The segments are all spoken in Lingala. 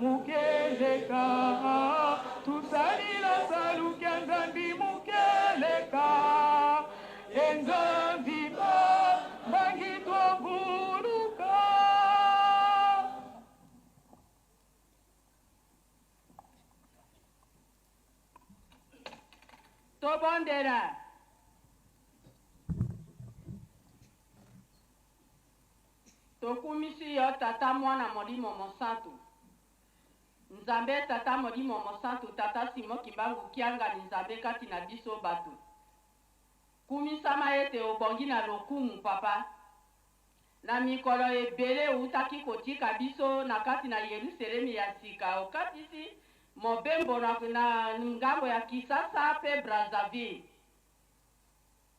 Mukeleka, tusalila salukia Nzambi mukeleka, e Nzambi ba mbangi twavuluka. Tobondela. Tokumisi yo Tata Mwana Molimo Mosantu. Nzambe Tata Molimo Mosantu Tata Simon Kimbangu Kiangani Nzambe kati na biso bato. Kumisama ete obongi na lokumu Papa. Na mikolo ebele outaki kotika biso na kati na Yeluselemi ya sika, okatisi mobembo na, na ngambo ya Kisasa pe Brazzaville.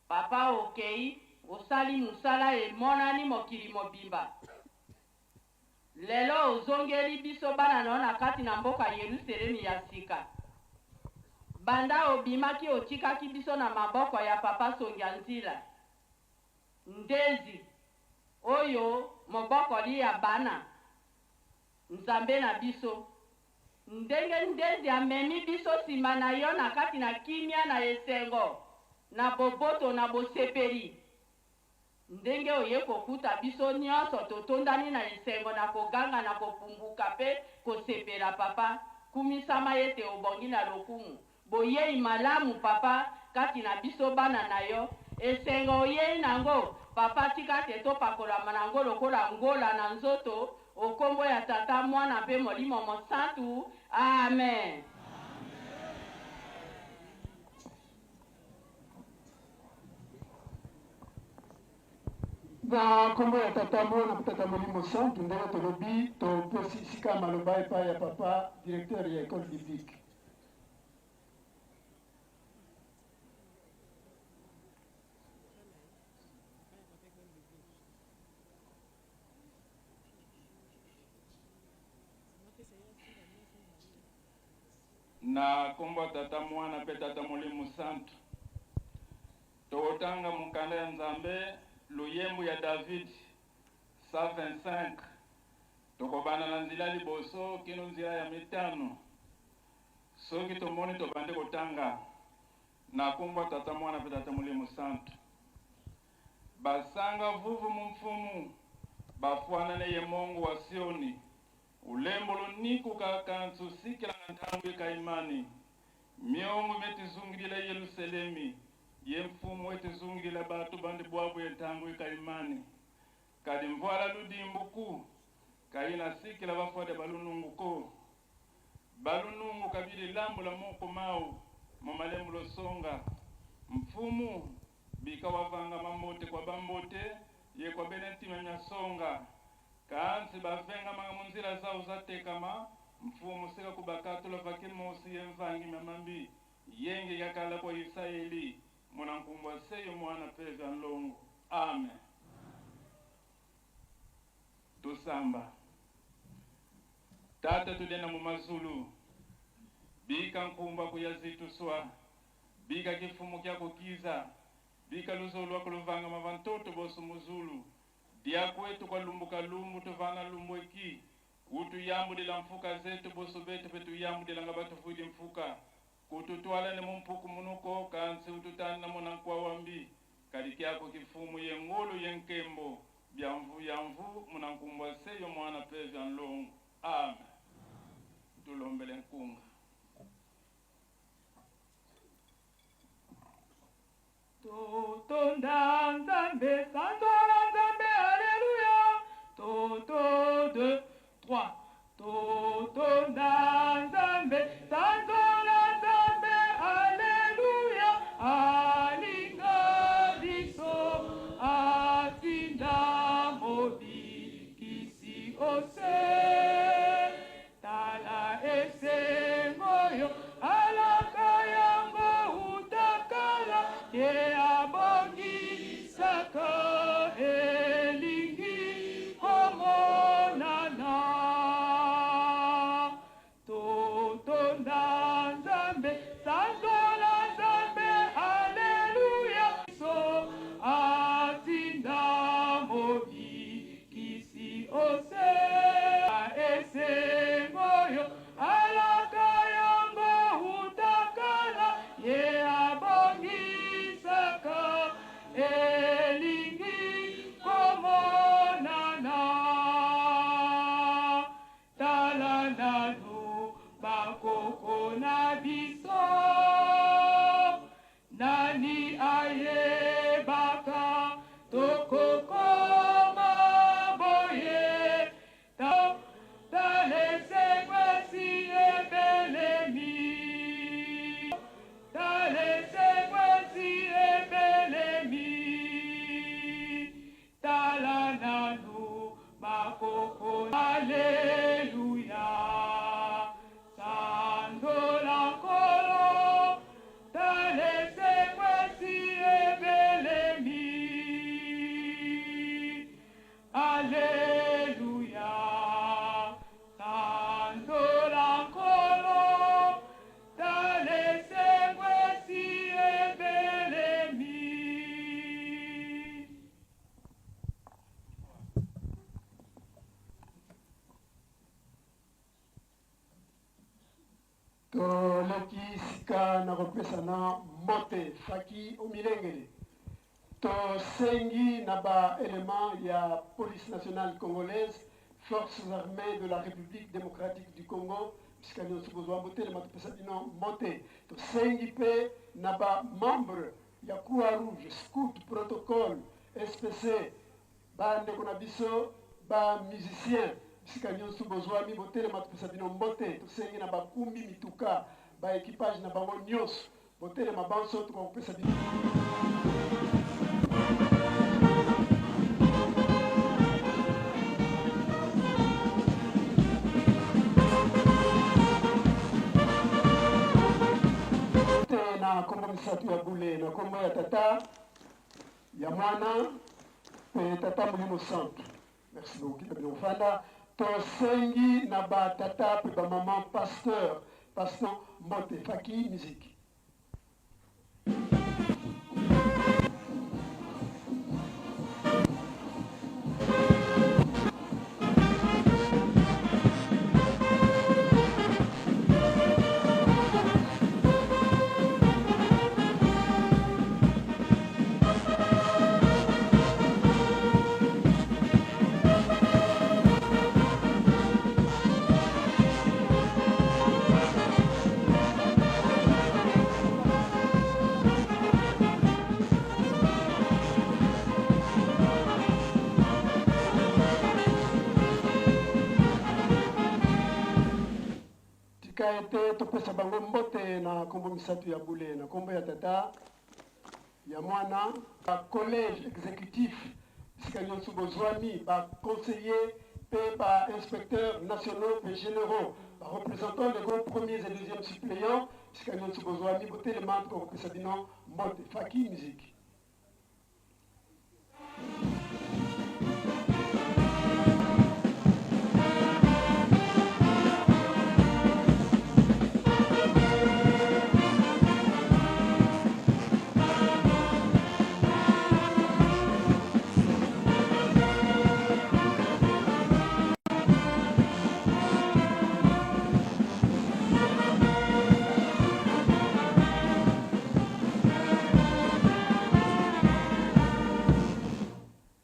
Papa okei osali musala emonani mokili mobimba. Lelo ozongeli biso bana na yo na kati na mboka Yeluselemi ya sika. Banda obimaki otikaki biso na maboko ya Papa Songia Nzila Ndezi oyo mobokoli ya bana Nzambe na biso. Ndenge Ndezi amemi biso sima na yo na kati na kimia na esengo, na boboto na bosepeli. Ndenge oye kokuta biso nionso totondani na esengo na koganga na kopumbuka pe kosepela Papa, kumisama ete obongi na lokumu. Boyei malamu Papa kati na biso bana na yo. Esengo oyei nango Papa tika te topakolama nango lokola ngola na nzoto o kombo ya Tata, Mwana mpe Molimo Mosantu. Amen. Na nkombo ya Tata, Mwana mpe Tata Molimo Santu, ndenge tolobi, topesi esika ya maloba epai ya Papa directeur ya Ecole biblique. Na kombo ya Tata, Mwana mpe Tata Molimo Santu, tokotanga mokanda ya Nzambe, loyembo ya David 125. Tokobanda na nzela liboso kino nzela ya mitano. Soki tomoni tobandi kotanga na kombo ya Tata, Mwana mpe Tata Molimo Santu. Basanga vuvu mu mfumu, bafuanane ye mongo wa Sioni, ulembo luniku kaka nsusikila na ntango ekaimani. Miongo metizungilila Yeluselemi, ye mfumu etizungilila batu bandi bwabu ye ntango ekaimani. Kadi mvuala ludimbu ku kayina sikila bafuade balunungu ko. Balunungu kabidi lambula moko mau mu malembu losonga. Mfumu bika wavanga mambote kwa bambote ye kwa bena ntima mya songa. Kansi bavengamanga mu nzila zau zatekama, mfumu sika kubakatula vakimosi ye mvangi mya mambi yenge yakala kwa Isaeli muna nkumbwa seyo mwana pevya nlongo. Amen. Tusamba. Tata tudena mu mazulu, bika nkumba kuya zituswa, bika kifumu kya kukiza, bika luzolo lwa kuluvangama vantoto bosu muzulu, dia kwetu kwa lumbu kalumbu tuvana lumbu eki, utuyambudila mfuka zetu bosu betu pe tuyambudila nga batufuidi mfuka, kututwala ne mu mpuku munuko kansi ututanda muna nkwa wambi, kadi kyako kifumu ye ngulu ye nkembo, bya mvu ya mvu muna nkumbwa seyo mwana pevya nlongo. Amen. Tulombele nkunga. Totonda Nzambe, sanzola Nzambe, alleluia. Toto, deux, trois. Totonda Nzambe, sanzola Nzambe, alleluia. Alinga biso, atinda mobikisi ose. Tala esengo yo, alaka yango utakala, ye abongisaka elingi komonana. Totonda Toleki sika na kopesana mbote. Faki omilengele. Tosengi na ba elements ya Police nationale congolaise, Forces armees de la Republique democratique du Congo, bisika nionso bozwa botelema topesa bino mbote. Tosengi mpe na ba membres ya Croix Rouge, Scout, Protocole, SPC, ba ndeko na biso ba musiciens, bisika nionso bozwami botelema topesa bino mbote. Tosengi na bakumbi mituka, ba equipages na bango nionso Botelema banso tokopesa bino. Te na kombo misato ya bule, na kombo ya Tata, ya Mwana mpe Tata Molimo Santu. Merci beaucoup kita bino kofanda. Tosengi na ba tata mpe ba maman pasteur, pasteur mbote faki musique. Tika ete topesa bango mbote na nkombo misato ya bule, na nkombo ya Tata, ya Mwana. Ba collèges executifs bisika nionso bozwami, ba conseillers mpe ba inspecteurs nationaux mpe generaux, ba representants legaux premiers et deuxièmes suppleants bisika nionso bozwami, botelema tokopesa bino mbote. Faki musique.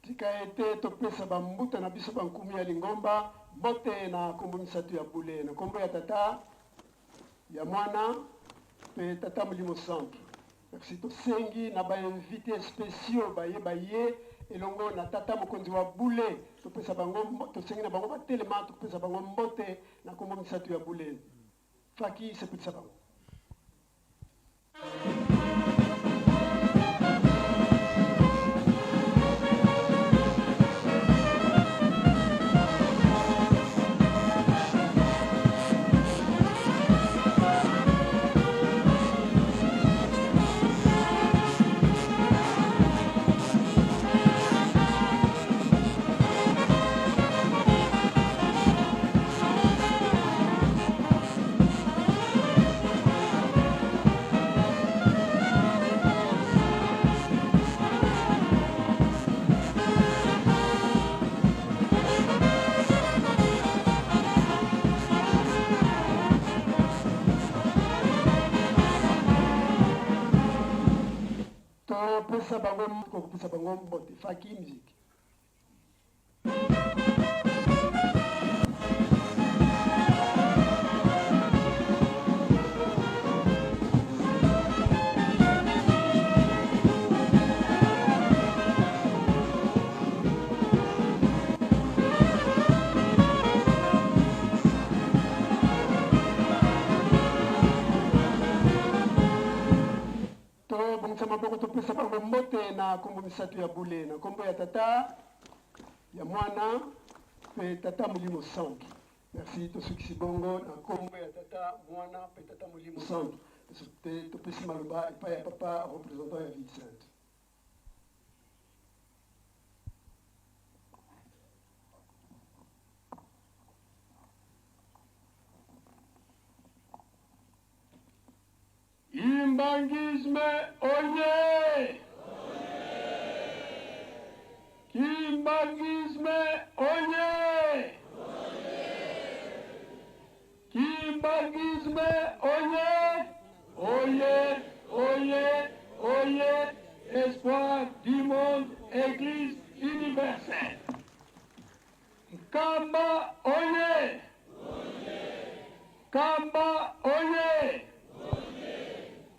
Tika ete topesa ba mbuta na biso ba nkumu ya lingomba mbote na kombo misatu ya bule, na kombo ya Tata, ya Mwana, mpe Tata Molimo Santu. Merci. Tosengi na ba invites speciaux baye baye elongo na Tata Mokonzi wa bule, topesa bango, tosengi na bango batelema, topesa bango mbote na kombo misatu ya bule. Faki sepelisa bango. Topesa bango kopesa bango mbote faki musique. Tobongisa maboko topesa bango mbote na nkombo misato ya bule, na nkombo ya Tata, ya Mwana mpe Tata Molimo Santu. Merci, tosukisi bongo na nkombo ya Tata, Mwana mpe Tata Molimo Santu. Topesi maloba epai ya Papa représentant ya Ville Sainte. Kimbanguisme oye! Kimbanguisme oye! Kimbanguisme oye! Oye, oye, oye, espoir du monde, église universelle. Nkamba oye! Kamba oye!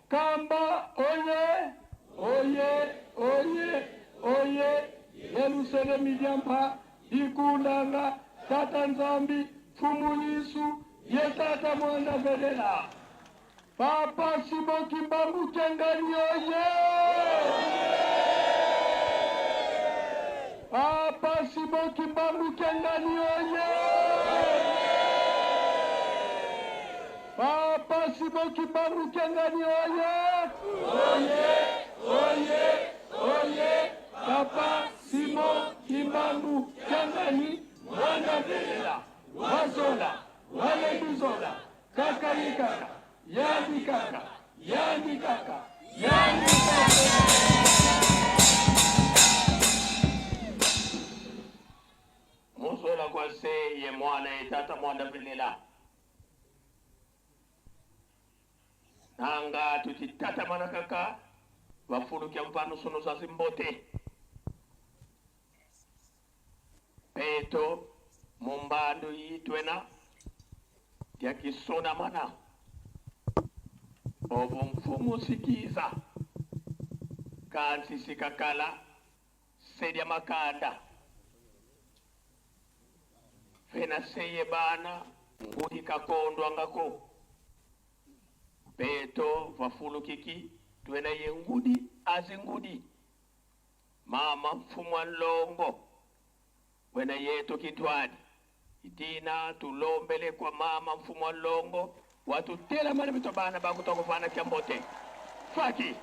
Kamba oye! Oye, oye, oye! Yerusalemu diampa ikulanga Tata Nzambi Mfumu Yesu ye Tata Mwana velela. Papa Simon Kimbangu Kiangani oye! Papa Simon Kimbangu Kiangani oye! Papa Simon Kimbangu Kiangani oye! Oye, oye, oye! Papa Simon Kimbangu Kiangani mwana velela wazola walebizola kaka yikaka yandi kaka yandi kaka yandi kaka. Muzola kwa se ye mwana ye tata mwana velela nanga tuti tata mwana kaka vafulukia mpano sono za zimbote peto mumbandu yitwena yakisona mana ovo mfumu sikiza kansi sikakala selya makanda fena seye bana ngudi kakondwa ngako peto vafulukiki twena ye ngudi azingudi mama mfumu wa nlongo wena yetu kintwani itina tulombele kwa mama mfumu wa nlongo watutela mana bito bana bakutokofana kyambote faki.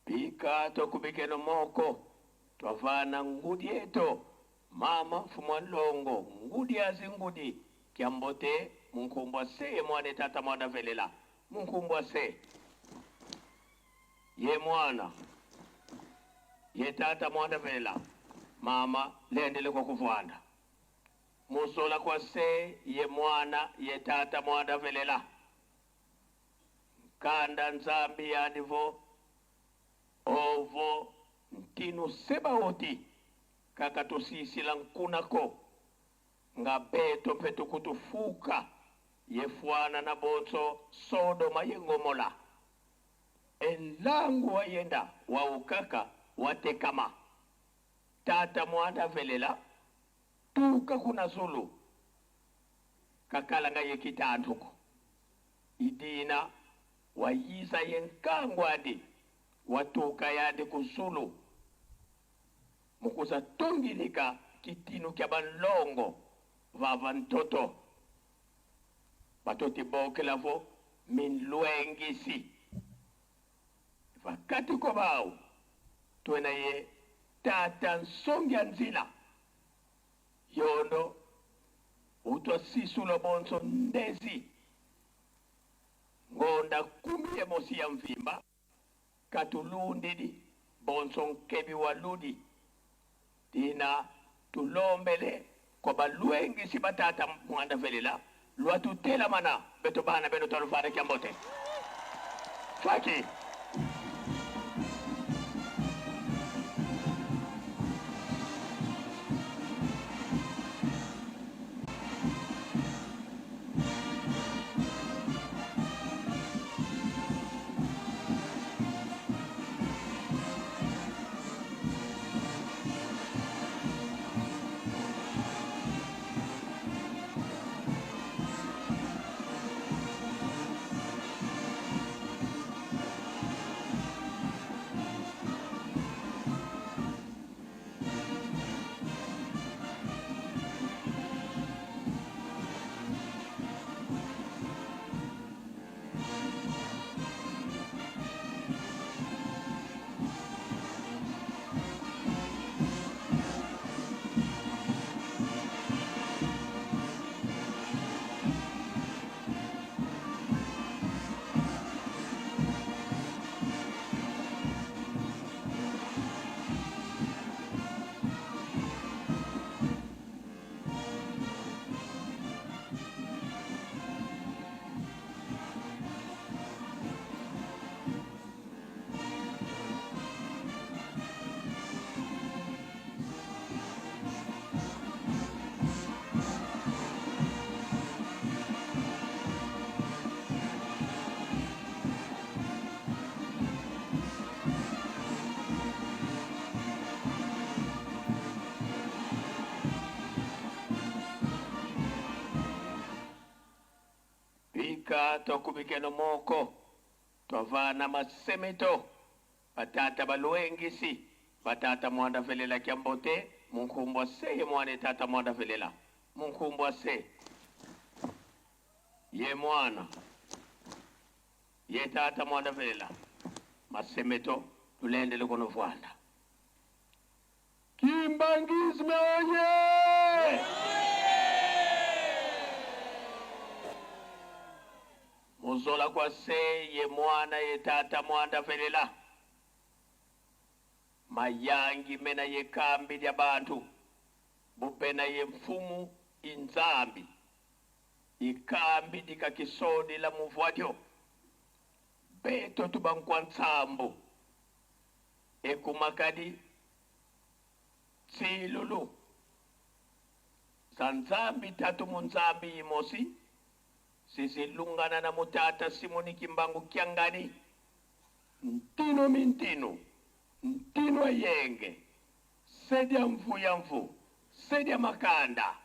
Pika tokubikeno moko twavana ngudi eto mama mfumu wa nlongo ngudi azingudi kyambote munkumbwa se ye mwana tata mwana velela munkumbwa se ye mwana ye tata mwana velela mama lendele kwa kuvwanda musola kwa se ye mwana ye tata mwana velela kanda nzambi yanivo ovo ntinu sebaoti kaka tosisila nkunako nga beto mpe tukutufuka yefwana na botso Sodoma ye Ngomola enlangu wayenda waukaka watekama tata mwana velela tuka kuna zulu kakala nga yekita antuku idina wayiza yenkangu adi watuka yandi kuzulu mukuza tungilika kitinu kya banlongo vava ntoto batoti bokelavo minlwengisi vakati ko bawu twena ye tata nsongi ya nzila yondo utwa sisulo bonso ndezi ngonda kumi ye mosi ya mvimba katulundidi bonso nkebi wa ludi tina tulombele kwa balwengisi batata mwanda velela lwatutela mana beto bana beno twalufana kyambote faki. velela twakubikeno moko twavana masemito batata baluengisi batata mwanda velela kyambote munkumbwa se ye mwana tata mwanda velela munkumbwa se ye mwana ye tata mwanda velela masemeto tulendele kono vwanda. Kimbanguisme oye! Muzola kwa se ye mwana ye tata mwanda velela mayangi mena ye kambi lya bantu bupena ye mfumu inzambi ikambi dikakisodi la muvwadyo beto tubankwa ntsambu ekumakadi tsilulu za nzambi tatu munzambi imosi zizilungana na mutata Simoni Kimbangu Kiangani ntino mintino ntino yenge sedia mvu ya mvu sedia makanda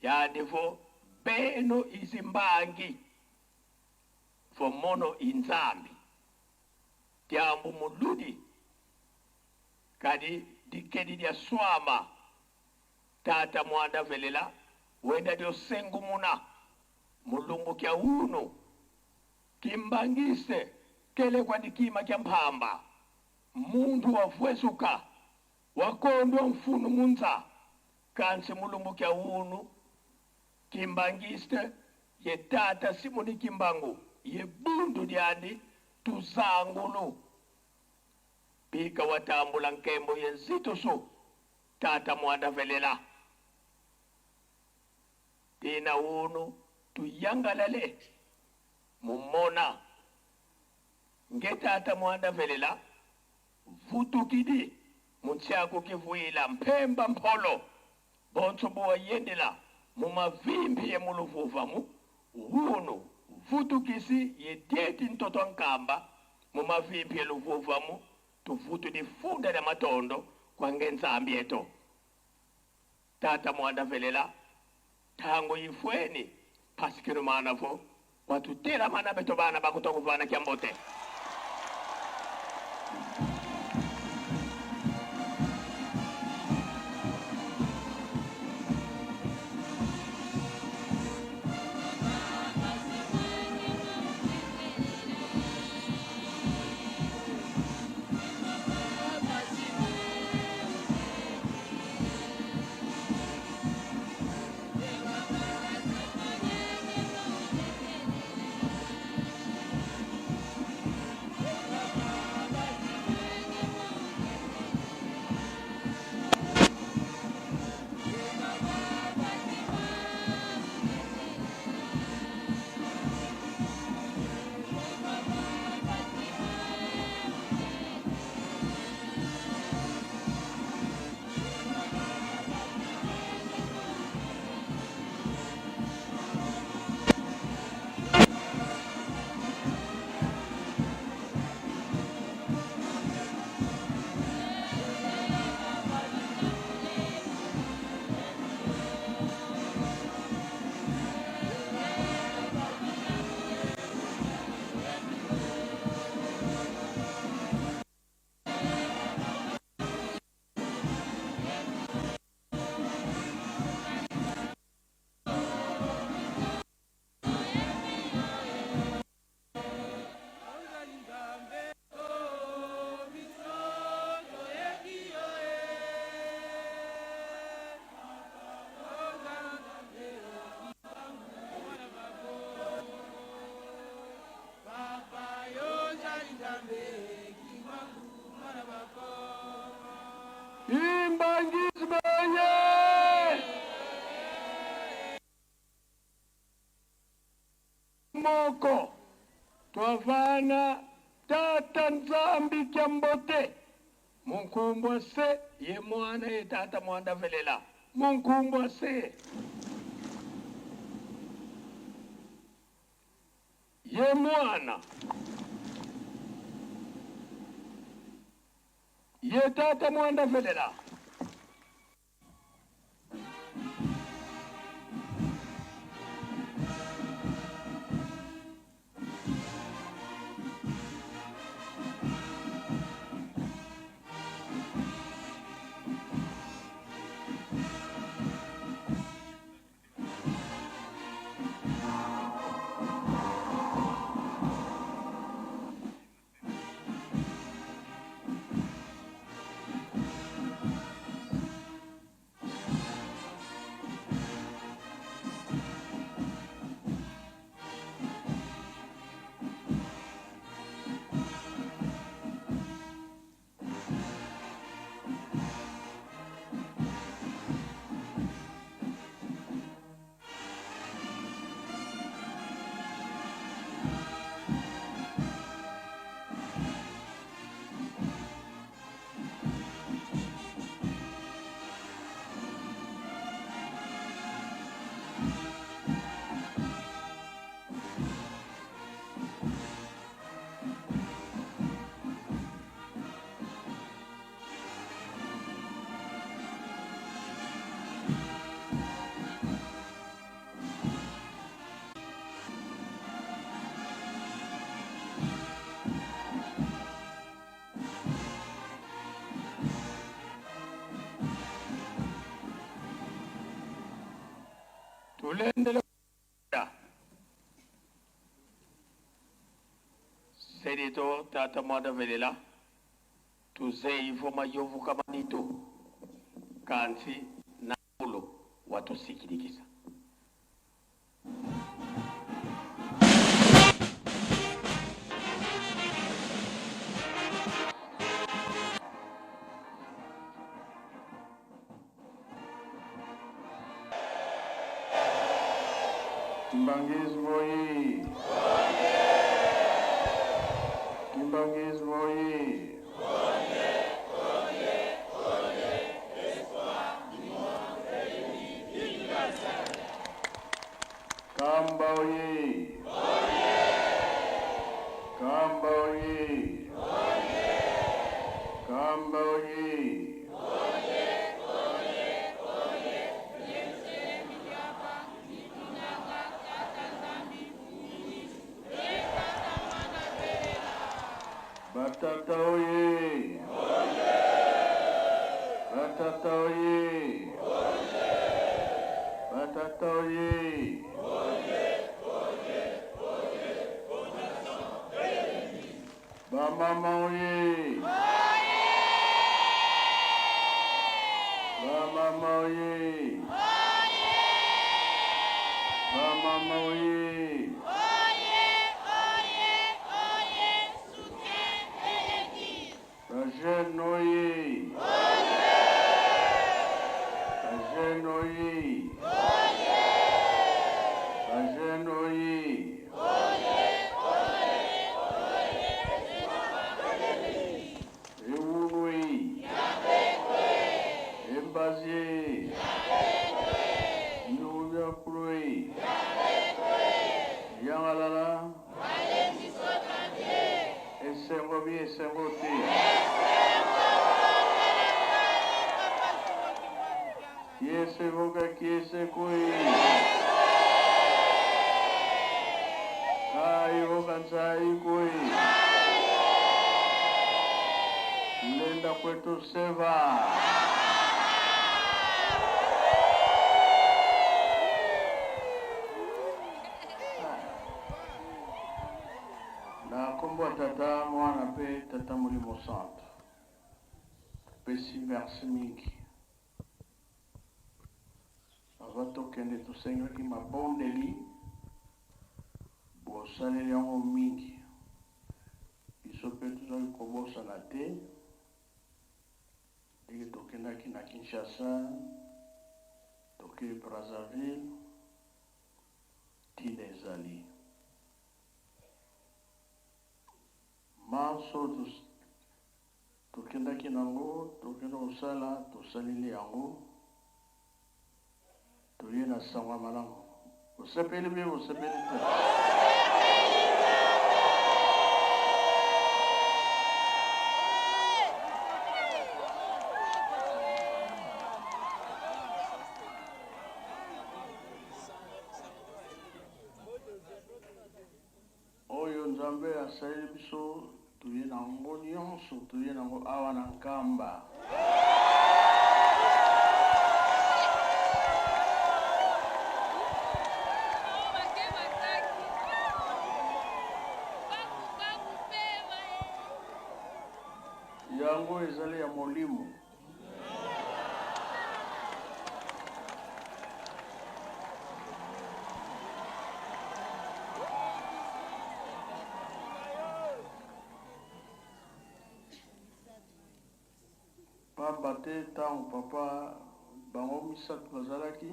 yadivo beno izimbangi fomono inzambi diambu muludi kadi dikedi dia swama tata mwanda velela wenda diosengumuna mulumbu kya unu kimbangise kele kwa dikima kya mphamba muntu wavwezuka wakondwa mfunu munza kansi mulumbu kya unu kimbangiste ye tata Simoni Kimbangu ye bundu dyandi tuzangulu pika watambula nkembo ye nzitusu tata mwanda velela tina unu tuyangalale mumona nge tata mwanda velela vutukidi munsiaku kivuila mpemba mpolo bonso buwayendela mumavimbi ye muluvuvamu unu vutukisi ye dieti ntoto nkamba mumavimbi ye luvuvamu tuvutu difunda lya matondo kwange nzambi eto tata mwanda velela tango ifweni pasikino manavo watutela mana beto bana bakutokuvana kyambote. Kimbanguisme oye! Moko twavana tata nzambi kyambote munkumbwa se ye mwana ye tata mwanda velela munkumbwa se ye mwana ye tata mwanda velela. Tulendele Senator Tata Mwanda Velela tuzeivo mayovu kamanito kansi na ulo watusikilikisa. Kimbanguisme oye! Kimbanguisme oye! Kamba oye! Kamba oye! Kamba oye! Batata oye! Batata oye! Batata oye! Bamama oye! Bamama oye! Bamama oye! Ba jeune oye! Ba jeune oye! Ba jeune oye! Ewunui! Embazie! Nyunya Yangalala! Esengo bi esengo te. Kiese voka kiese kui. Kai voka nzai kui. Mlenda kwetu seva. Na nkombo ya Tata, Mwana mpe Tata Molimo Santu, topesi merci mingi. Avant tokende tosengaki mabondeli, bosaleli yango mingi. Biso mpe tozali kobosana te ndenge tokendaki na Kinshasa, tokei Brazzaville, ntina ezali manso tokendaki nango, tokenda kosala, tosaleli yango, toye na sango ya malamu. Bosepeli mpe bosepeli te? Oyo Nzambe asaleli biso toye na yango nyonso, toye na yango awa na Nkamba. Yango ezali ya molimo. Pamba te ntango papa bango misato bazalaki,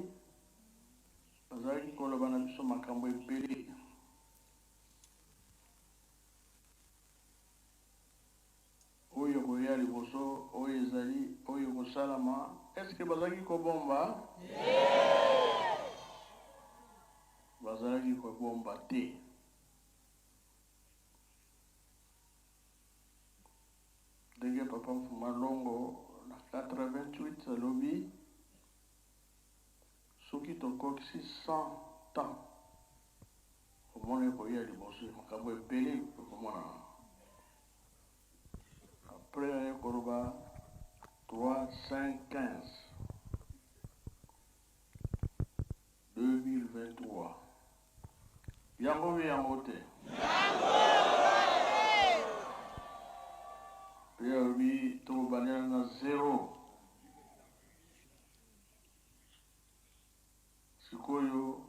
bazalaki koloba na biso makambo ebele. Oyo ekoya liboso, oyo ezali, oyo ekosalama. Est-ce que bazalaki kobomba? Bazalaki kobomba te. Papa Mfuma Longo na 88 alobi soki tokokisi 100 ans omona ekoya liboso makambo ebele ekomonana. Après aye koloba 3 5 15 2023 yango be yango te mpe alobi tokobandela na zero. Sikoyo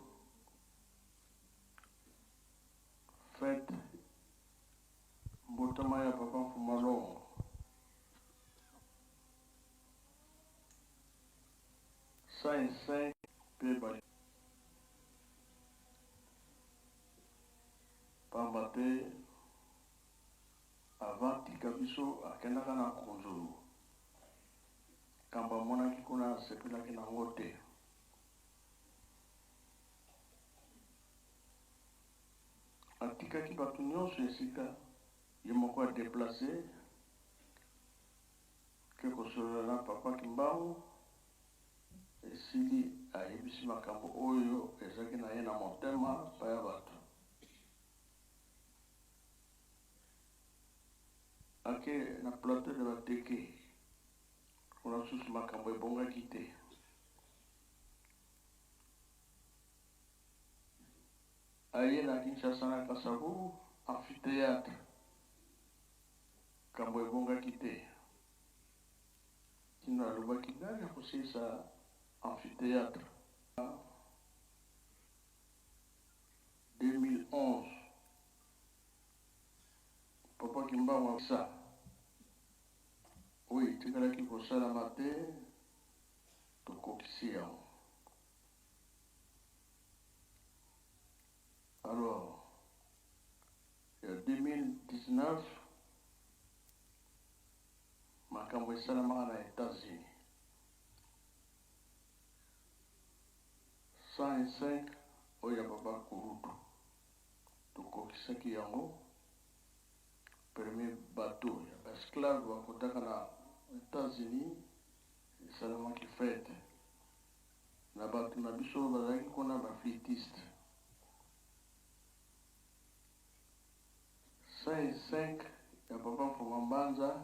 fete mbotama ya Papa Mfuma Longo 105 mpe bali pamba te avant tika biso akendaka na Nkunzulu kambo amonaki kuna asepelaki nango te. Atikaki bato nyonso esika ye moko a deplacer ke kosolola na Papa Kimbangu esili ayebisi makambo oyo ezalaki na ye na motema pa ya bato. Ake na plateau de Bateke kuna susu makambo ebongaki te. Aye na Kinshasa na Kasavubu amphitheatre kambo ebongaki te. Kino alobaki nani akosilisa amphitheatre. 2011 Papa Kimbangu sa oyo etikalaki kosalama te tokokisi yango. Alors ya 2019 makambo esalamaka na Etats-Unis 105 oyo ya Papa Kurutu tokokisaki yango premier bateau ya ba esclave bakotaka na Etats-Unis esalamaki fete na bato na biso bazalaki kuna ba flûtiste 105 ya Papa Mfuma Mbanza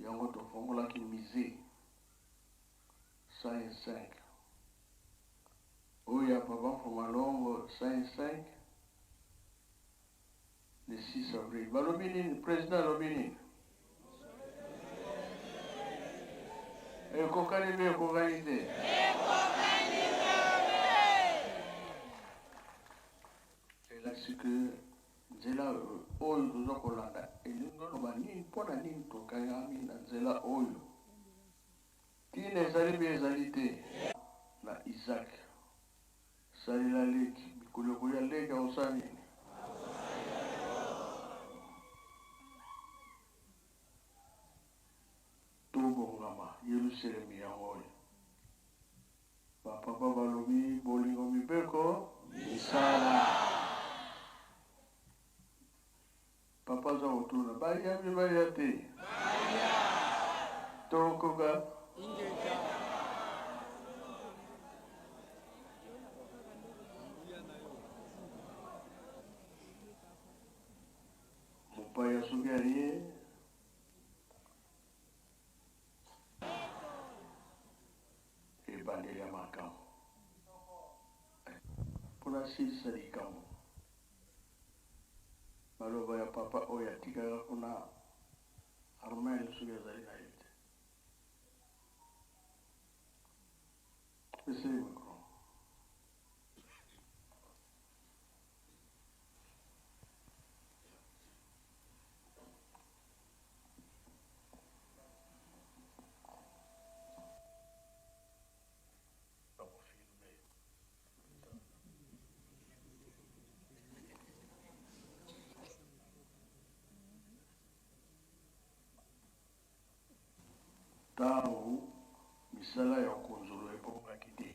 yango tofongolaki musee 105 oyo ya Papa Mfuma Longo 105 le 6 avril balobi nini president alobi nini ekokani mpe ekokani te elakisi ke nzela oyo toza kolanda elingi oloba nini mpo na nini tokangami na nzela oyo ntina ezali mpe ezali te na Isaac Salela leki mikolo ekoya leki akosala nini? Tobongama Yeluselemi yango oyo. Ba papa balobi bolingo mibeko misala. Papa aza kotuna baya mpe baya te? Tokoka? Mopaya soki aye ebandeli ya makambo mpo nasilisa likambo. Maloba ya papa oyo atikaka kuna Armel soki azali na ye te. Pesa ye micro. Ntango misala ya konzolo ebongaki te,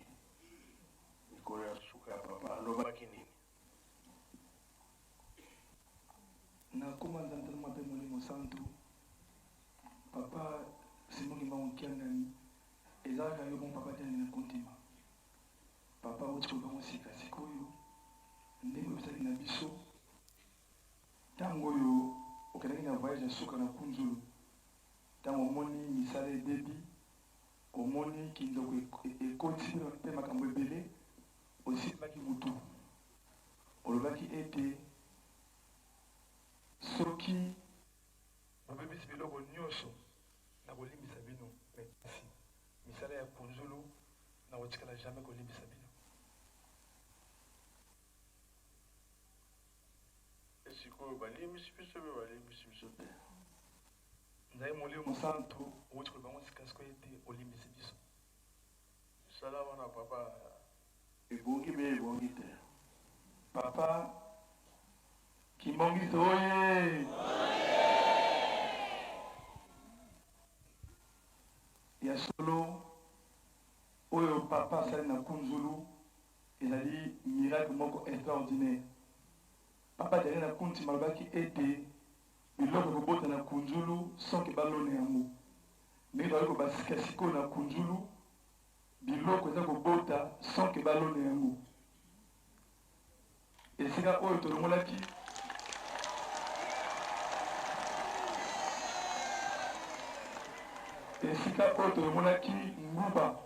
mikolo ya suka ya papa alobaki nini? Na kombo ya Nzambe Tata, Mwana mpe Molimo Santu. Papa Simon Kimbangu Kiangani, eza kaka yo moko papa Diangienda Kuntima. Papa owuti koloba yango sika sikoyo, ndenge oyebisaki na biso tango oyo okendaki na voyage ya suka na Kunzulu, tango omoni misala ebebi, omoni kindoki ekoti pe makambo ebele, osimbaki mutu, olobaki ete soki Bobebisi biloko nioso nakolimbisa bino mais kasi misala ya kunzulu nakotikala jamais kolimbisa bino. Sikoyo balimbisi biso be balimbisi biso te. Nzambe molimo mosantu owuti koloba yango sika sikoyo ete olimbisi biso. Misala wana papa ebongi be ebongi te. Papa Kimbangiste oye! Ya solo oyo papa asali na Kunzulu ezali miracle moko extraordinaire. Papa Diangienda na Kuntima alobaki ete biloko ekobota na Kunzulu sans que balona yango. Ndenge tozali koloba sika sikoyo na Kunzulu biloko eza kobota sans que balona yango. Esika oyo tolongolaki esika oyo tolongolaki nguba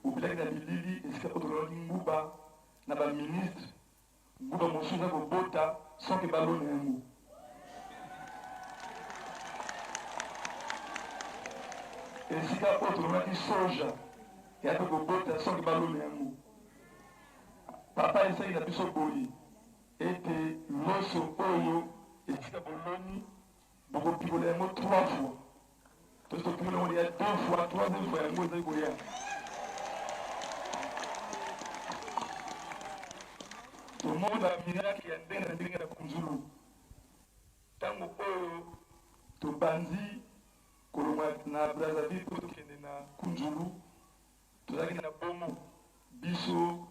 obilaki na bilili esika oyo tolongolaki nguba na ba ministre nguba mosusu eza kobota sans que balona yango. Esika oyo tolongolaki soja eya mpe kobota sans que balona yango. Papa ayebisaki na biso boye ete loso oyo esika boloni bokopikola yango trois fois. Tosi topikola yango deja deux fois, troisième fois yango ezali koya. Tomoni ba miracle ya ndenge na ndenge na Kunzulu. Tango oyo tobandi kolongwa na Brazzaville mpo tokende na Kunzulu, Tozalaki na bongo biso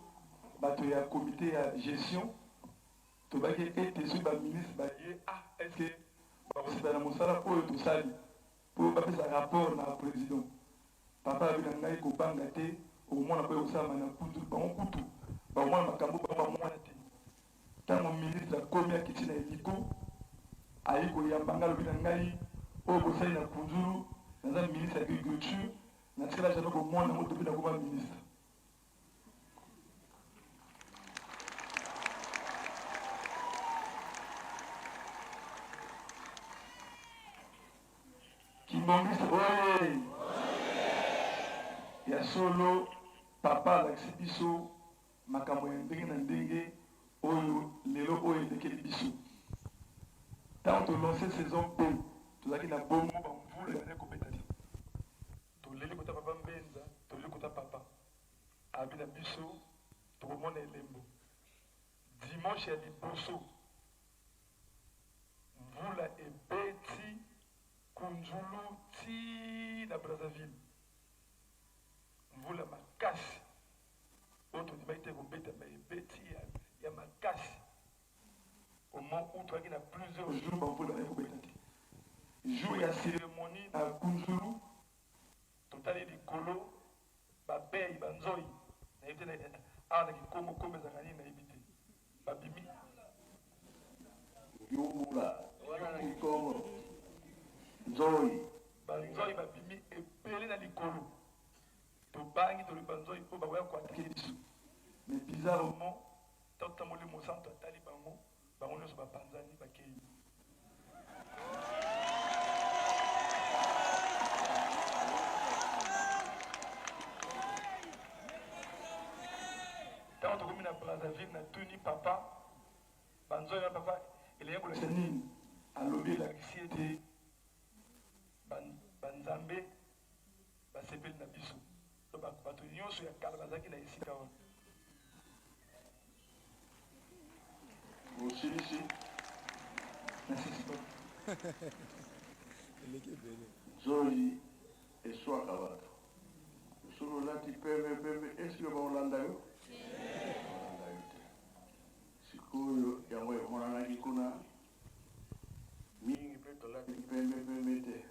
bato ya comite ya gestion tolobaki ete soki ba ministres baye ah est ce que bakosepela na mosala oyo tosali mpo bapesa rapport na president. Papa alobi na ngai kobanga te okomona oyo ekosalama na Kunzulu bango kutu bakomona makambo bango bamona te. Tango ministre akomi akiti na helico aye koyamba ngai alobi na ngai oyo bosali na Kunzulu naza ministre ya agriculture Natikala jamais komona yango depuis nakoma ministre. Kimbangiste oye! Ya solo papa alakisi biso makambo ya ndenge na ndenge oyo lelo oyo elekeli biso. Tango to lancer saison B tozalaki na bongo ba mvula ebandaki kobeta te. Toleli kota papa Mbenza, toleli kota papa abi na biso tokomona elembo. Dimanche ya liboso mvula ebeti Kunzulu ti na Brazzaville. Mvula makasi oyo tondimaki te ekobeta mais ebeti ya makasi au moment où tozalaki na plusieurs jours ba mvula ebandaki kobeta te. Jour ya ceremonie na Kunzulu totali likolo ba abeilles ba nzoyi nayebi te awa na kikongo kombo ezalaka nini nayebi te babimi. Ngiumbula wana na kikongo nzoyi. Ba nzoyi babimi ebele na likolo. Tobangi tolobi ba nzoyi oyo bakoya ko attaquer biso mais bizarrement tango totamboli mosantu atali bango, bango nionso bapanzani bakeyi. Tango tokomi na Brazzaville natuni papa ba nzoyi wana papa elingi kolakisa nini? Alobi elakisi ete ba nzambe Basepeli na biso. Donc bato nionso ya kala bazalaki na esika wana. Osilisi? Nasilisi papa. Nzoyi eswaka bato. Soki olati pembe pembe est ce que bakolanda yo? Bakolanda yo te. Sikoyo yango emonanaki kuna mingi pe tolati pembe pembe te.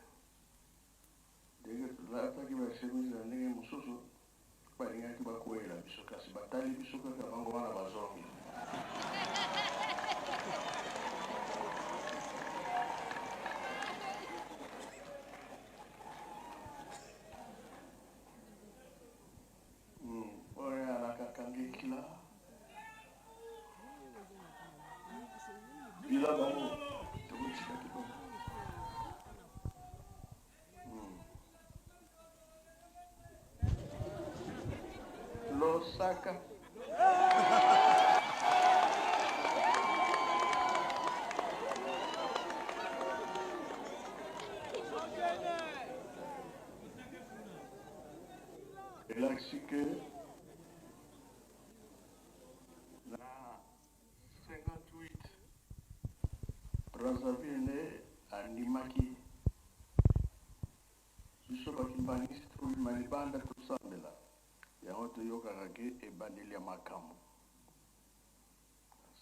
Kasi batali biso kaka bango wana bazongi. Oyo alaka kangekila. Bila bango tokotika kibongo. Losaka. Elakisi ke na 58 Brazzaville nde andimaki biso ba kimbanguiste tobima libanda tosambela yango toyokaka ke ebandeli ya makambo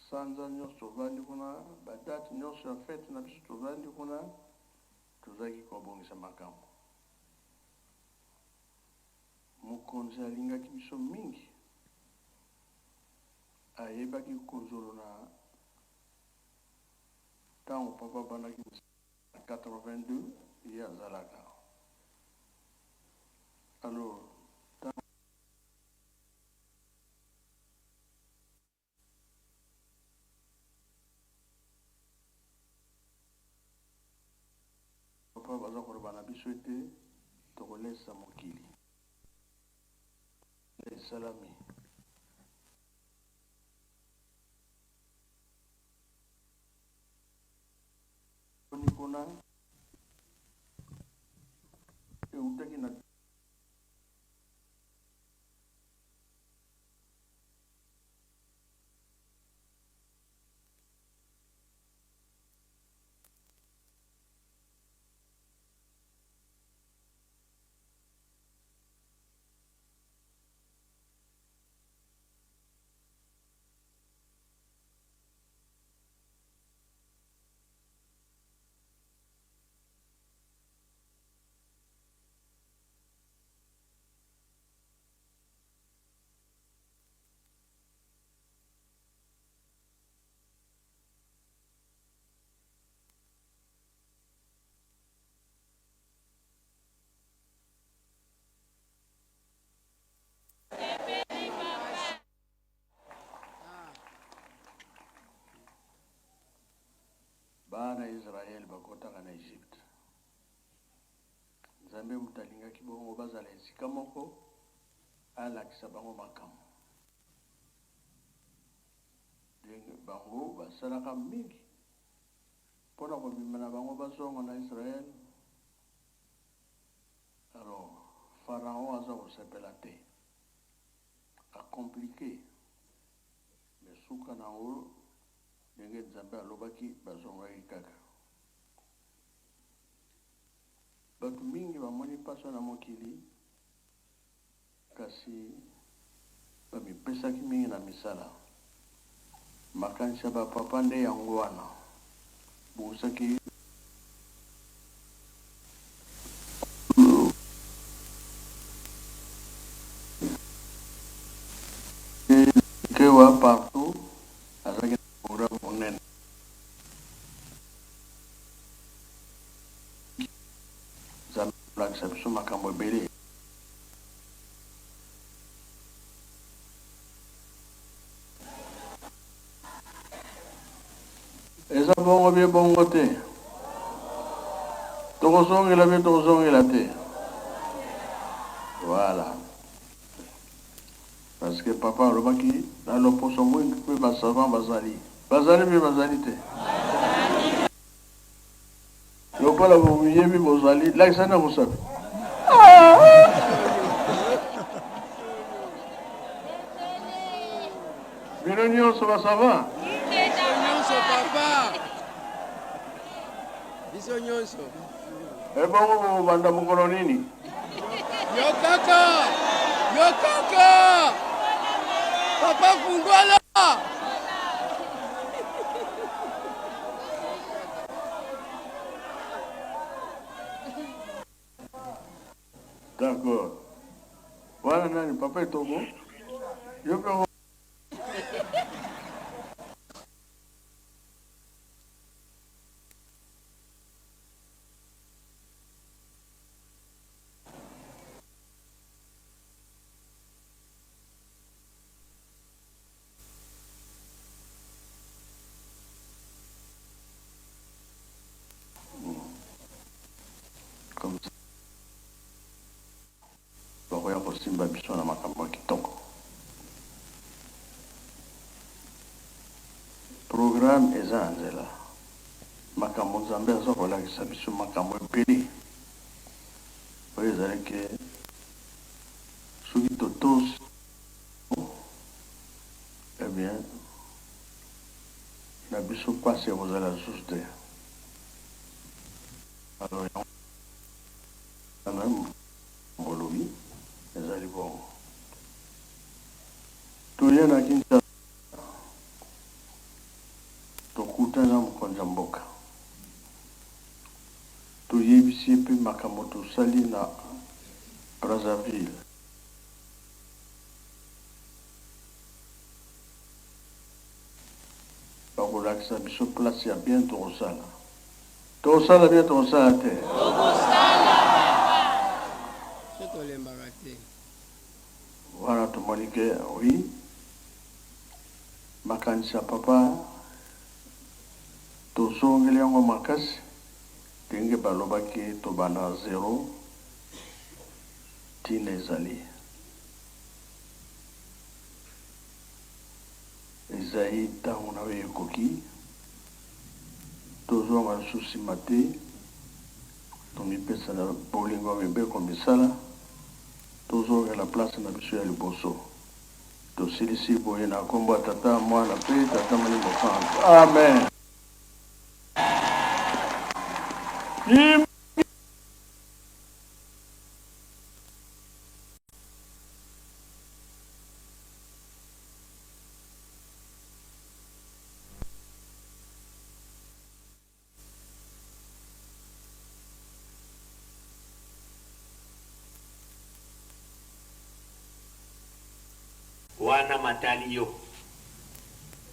sanza nyonso tovandi kuna ba date nyonso ya fete na biso tovandi kuna tozalaki kobongisa makambo. Mokonzi alingaki biso mingi ayebaki konzolo na tango papa abandaki mosala na 82 ye azalaka alors tango Papa baza koloba na biso ete tokolesa mokili esalami. Boni kuna eutaki na Bana ya Israël bakotaka na Egypte. Nzambe moto alingaki bongo bazala esika moko, alakisa bango makambo. Ndenge bango basalaka mingi mpo na kobima na bango bazonga na Israël. Alors Pharaon aza kosepela te, a complique, mais suka na yango ndenge Nzambe alobaki bazongaki kaka. Bato mingi bamoni mpasi na mokili, kasi bamipesaki mingi na misala. Makanisi ya ba papa nde yango wana. Bosaki Kewa partout azalaki na programme monene. Nzambe alakisa biso makambo ebele. Eza bongo bie bongo te. Tokozongela bie tokozongela te. Voilà. Parce que papa alobaki na loposo mwindu mpe ba savant bazali. Bazali mpe bazali te. Lokola boyebi bozali, lakisa na mosapi. Bino nyonso ba savant? Biso nyonso papa. Biso nyonso. Ebongo bokobanda mokolo nini? Yo kaka! Yo kaka! Papa fungola! D'accord. Wana nani papa Etogo? Yo mpe Comme ça bakoya kosimba biso na makambo ya kitoko. Programme eza na nzela. Makambo Nzambe aza kolakisa biso makambo ebele oyo ezali ke soki totosi, eh bien na biso pasi ekozala lisusu te. Alors yango wana bolobi ezali bongo. Toye na Kinshasa, tokutani na mokonzi ya mboka, toyebisi ye mpe makambo tosali na Brazzaville. Bakolakisa biso place ya bien tokosala. Tokosala bien, tokosala te? Biso tolembaka te. Wana tomoni ke oui, makanisi ya papa tozongeli yango makasi ndenge balobaki tobanda zero, ntina ezali. Ezali ntango na yo ekoki, tozonga lisusu nsima te, tomipesa na bolingo ya mibeko misala, tozongela place na biso ya liboso. Tosilisi boye na nkombo ya Tata, Mwana mpe Tata Molimo Santu. Amen. Wana matali yo.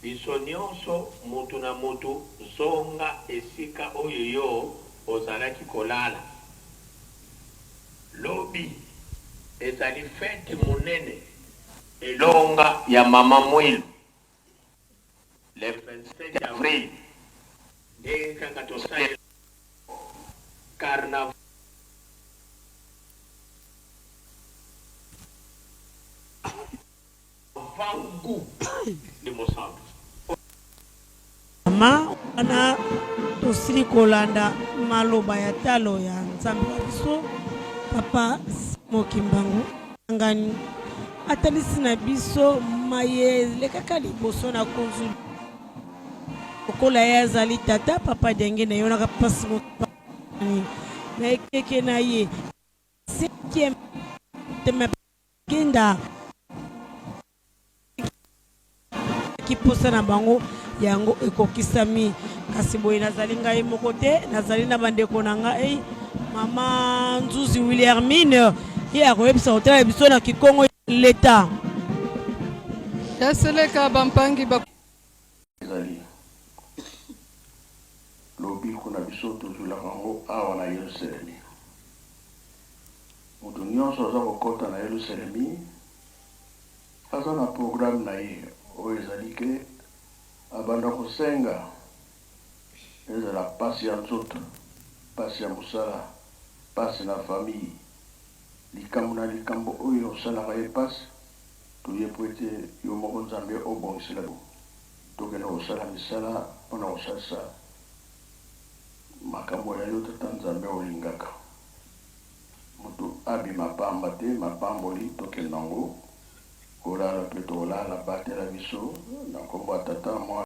Biso nionso mutu na mutu zonga esika oyo yo ozalaki kolala. Lobi ezali feti munene elonga ya mama Mwilu le 27 avril ndenge kaka tosalela carnaval. Vangu de mosantu. Mama wana tosili kolanda maloba ya talo ya Nzambe wa biso Papa Simon Kimbangu Kiangani atalisi na biso maye elekaka liboso na konzulu lokola ye azali tata Papa Diangienda yonaka Papa Simon Kimbangu na ekeke na ye cinquième Kenda mposa na bango yango ekokisami. Kasi boye nazali ngai moko te, nazali na bandeko na ngai mama Nzuzi Wilhermine, ye akoyebisa kotala biso na kikongo leta. Yaseleka bampangi ba. Ezali lobiko na biso, tozwilaka yango awa na Yelusalemi. Moto nyonso aza kokota na Yelusalemi aza na programme na ye oyo ezali ke abanda kosenga, ezala pasi ya nzoto, pasi ya mosala, pasi na famille, likambo na likambo oyo osalaka ye pasi, toye po ete yo moko Nzambe obongisela tokende kosala misala pona kosalisa makambo ya yo Tata Nzambe olingaka. Mutu abima pamba te mapamboli tokende nango kolala pe tokolala batela biso na kombo ya tata muana.